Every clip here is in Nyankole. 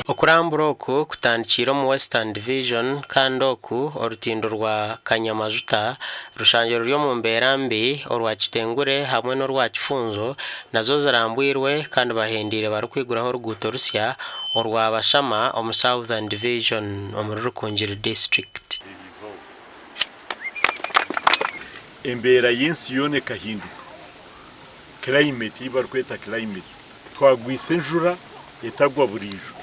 Okurambura oku kutandikiire omu Western Division kandi oku orutindo rwa Kanyamajuta rushangire ruri omu mbeera mbi, orwa Kitengure hamwe n'orwa Kifunzo nazo zirambwirwe kandi bahendeire barikwiguraho oruguuto rusya orwa Bashama omu Southern Division omuri Rukungiri District. Embeera y'ensi yoona ekahinduka, climate ei barikweta climate, twagwisa enjura etagwa buriijo.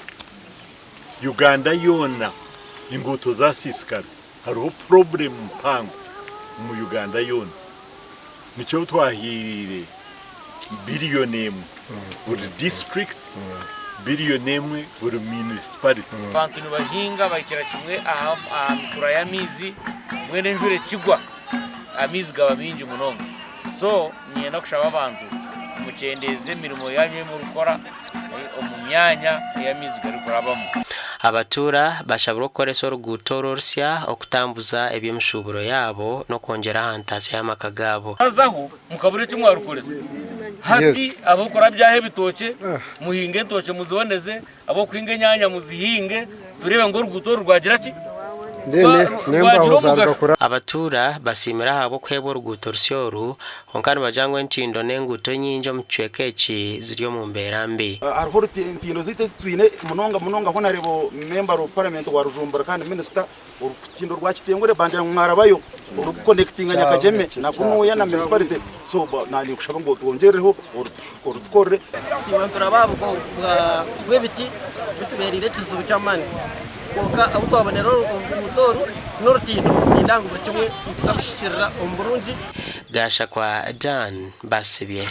Uganda yoona enguuto zasiisikara, hariho problem mpango omu Uganda yoona. Nikyo twahaire billion emwe buri district, billion emwe buri municipality. Abantu nibahinga bahikira kimwe aha mikura y'amaizi mbwenu enjura ekigwa amaizi gaba maingi munonga so niinyenda kushaba abantu mukyendeeze emirimo yaanyu ei murikukora omu myanya ei amaizi garikurabamu. Abatuura bashabirwe okukoresa oruguuto oru orusya okutambuza eby'emishuuburo yaabo n'okwongyera aha ntaasya y'amaka gaabo. Hazaho mukabura eki mwarukoresa. Hati ab'okurabyaho ebitookye muhinge entookye muziboneze, ab'okuhinga enyaanya muzihinge, tureebe ngu oruguuto oru rwagira ki? Rwagira omugasho. Abatuura basiimire ahabw'okuheebwa oruguuto rusya oru, kwonka nibagira ngu entindo n'enguuto enyingi omu kicweka eki ziri omu mbeera mbi. Hariho entindo zaitu ezi twine munonga munonga Honarebo member of parliament wa Rujumbura kandi minisita orutindo rwa Kitengure bangira ngu mwarabayo orukukonekitinga Nyakagyeme na kunuya na municipality so ninkushaba ngu otwongyereho orutukorere. Tusiima nituraba aha bugo bw'ebiti bitubereire ekizibu ky'amaani kwonka ahu twabonera oruguuto oru n'orutindo nindeeba ngu buri kimwe nituza kuhikirira omu burungi. Gashakwa Dan Basibye.